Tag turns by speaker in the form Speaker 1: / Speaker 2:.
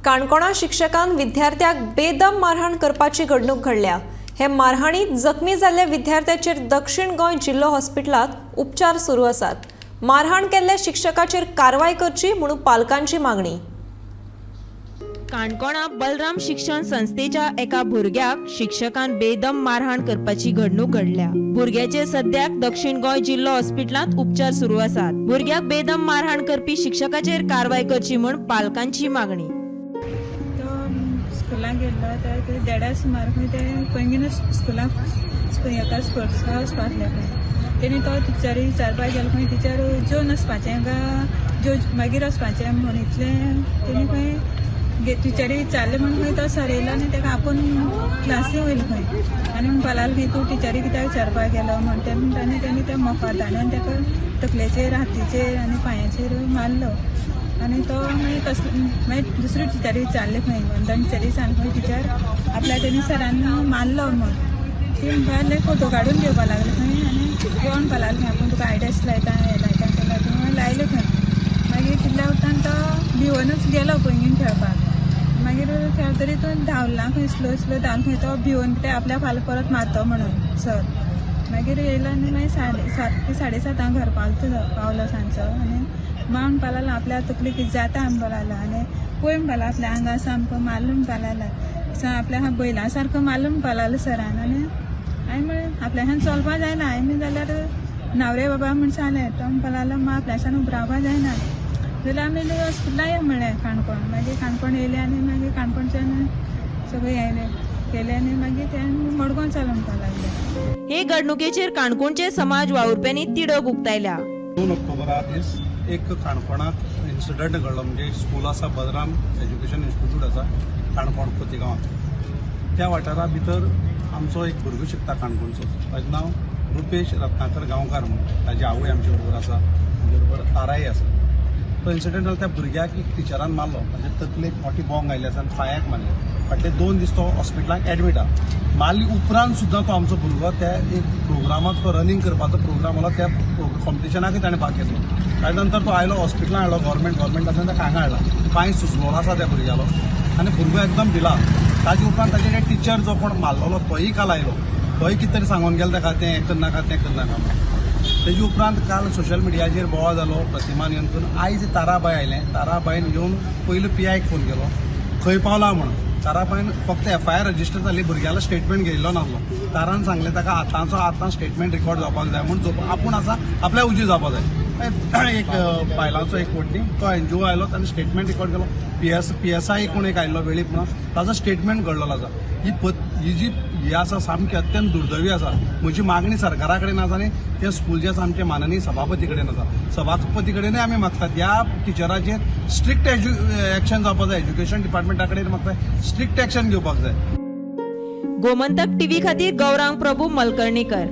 Speaker 1: काणकोणा शिक्षकान विद्यार्थ्याक बेदम मारहाण करपाची घडणूक घडल्या. हे मारहाणीत जखमी जाल्ल्या विद्यार्थ्याचेर दक्षिण गोंय जिल्लो हॉस्पिटलांत उपचार सुरू आसात. मारहाण केल्ल्या शिक्षकाचेर कारवाय करची म्हणून पालकांची मागणी.
Speaker 2: काणकोणा बलराम शिक्षण संस्थेच्या एका भुरग्याक शिक्षकान बेदम मारहाण करपाची घडणूक घडल्या. भुरग्याचेर सद्याक दक्षिण गोंय जिल्लो हॉस्पिटलांत उपचार सुरू आसात. भुरग्याक बेदम मारहाण करपी शिक्षकाचेर कारवाय करची म्हूण पालकांची मागणी.
Speaker 3: तो स्कुलाक गेल्लो ते ते देडा सुमार खंय ते पैंगीण स्कुलाक हेका स्पोर्ट्साक वचपा आसले खंय. तेणी तो टिचरी विचारपाक गेलो खंय, टिचर जेवन वचपाचें काय जेव मागीर वचपाचें म्हूण इतलें तेणी खंय टिचरी विचारलें म्हूण खंय तो सर येयलो आनी ताका आपूण क्लासी वयलो खंय आनी म्हणपा लागलो खंय, तूं टिचरी कित्याक विचारपाक गेलो म्हण. तेन्ना ताणें तेणी त्या मोफातान ताका तकलेचेर, हातीचेर आनी पांयाचेर मारलो आनी तो मागीर तसलो मागीर दुसरी टिचरी विचारले खंय, वंदन टिचरी सांग खंय, टिचर आपल्या तेणी सरान मारलो म्हूण. ती म्हणपा लागले, फोटो काडून घेवपा लागले खंय आनी यो म्हणपा लागले खंय, आपूण तुका आयडस लायता, हें लायता, तें लायता म्हणून लायलें खंय. मागीर तितल्या उपरांत तो भिवनूच गेलो पैंगीण खेळपाक. मागीर खेळ तरी तो धांवला खंय, स्लो स्लो धांवला खंय. तो भिवन कितें आपल्या फाल्यां परत मारतो म्हणून सर. मागीर येयलो आनी मागीर 7:30 ते 7:30 घर पावलो तो, पावलो सांजचो. आनी मां म्हणपा लागलो, आपल्या तकली कितें जाता म्हणपा लागलो आनी पळय म्हणपा लागलो, आपल्या आंगा सामको मारलो म्हणपा लागला, आपल्या बैला सारको मारलो म्हणपा लागलो सरान. आनी हांवें म्हळें, आपल्याच्यान चलपा जायना. हांवें जाल्यार न्हावरे बाबा म्हण सांगलें. तो म्हणपा लागलो, मा आपल्याच्यान उबरावपा जायना जाल्यार आमी हॉस्पिटलां या म्हणलें काणकोण. मागीर काणकोण येयले आनी मागीर काणकोणच्यान सगळें येयलें केलें आनी मागीर ते मडगांव चालू म्हणपा लागले.
Speaker 2: हे घडणुकेचेर काणकोणचे समाज वावुरप्यांनी तिडक उक्तायल्या.
Speaker 4: 2 ऑक्टोबरा दीस एक काणकोणांत इन्सिडंट घडलो. म्हणजे स्कूल आसा, बलराम एज्युकेशन इन्स्टिट्यूट आसा काणकोण खोतीगांवांत. त्या वाठारा भितर आमचो एक भुरगो शिकता काणकोणचो, ताजें नांव रुपेश रत्नाकर गांवकार म्हणून. ताजी आवय आमचे बरोबर आसा, आमचे बरोबर ताराय आसा. तो इन्सिडंट जालो, त्या भुरग्याक एक टिचरान मारलो. ताजे तकलेक मोठी बोंग आयली आसा आनी पांयाक मारले. फाटले 2 दीस तो हॉस्पिटलांत एडमीट आहा. मारली उपरांत सुद्दां तो आमचो भुरगो त्या एक प्रोग्रामाक, तो रनींग करपाचो प्रोग्राम आसलो, त्या कॉम्पिटिशनाकय ताणें भाग घेतलो. ताजे नंतर तो आयलो, हॉस्पिटलान हाडलो. गव्हर्मेंटांतल्यान ताका हांगा हाडला. पांय सुजलोलो आसा त्या भुरग्यालो आनी भुरगो एकदम भिला. ताजे उपरांत ताजे टिचर जो कोण मारलेलो तोय काल आयलो. तोय कितें तरी सांगून गेलो ताका, तें करनाका, तें करनाका म्हणून. तेजे उपरांत काल सोशल मिडियाचेर बोवाळ जालो. प्रतिमान येवन करून आयज ताराबाय आयलें. ताराबायन येवन पयलो पीआयक फोन केलो, खंय पावला म्हणून. ताराबायन फक्त एफआयआर रजिस्टर जाली, भुरग्यालो स्टेटमेंट घेयल्लो नासलो. तारान सांगलें ताका, आतांचो आतां स्टेटमेंट रिकॉर्ड जावपाक जाय म्हूण, जो आपूण आसा आपल्या उजी जावपाक जाय. एक बायलांचो एक वट्टी तो एनजीओ आयलो, ताणें स्टेटमेंट रिकॉर्ड केलो. पीएसआय कोण एक आयलो वेळीप म्हणून, ताजो स्टेटमेंट घडलेलो आसा. ही जी ही आसा सामकी अत्यंत दुर्दैवी आसा. म्हजी मागणी सरकारा कडेन आसा आनी ते स्कूल जे आसा आमचे माननीय सभापती कडेन आसा. सभापती कडेनय आमी मागतात, ह्या टिचराचेर स्ट्रिक्ट एक्शन जावपाक जाय. एज्युकेशन डिपार्टमेंटा कडेन मागता, स्ट्रिक्ट एक्शन घेवपाक जाय.
Speaker 2: गोमंतक टीव्ही खातीर गौरांग प्रभू मलकर्णीकर.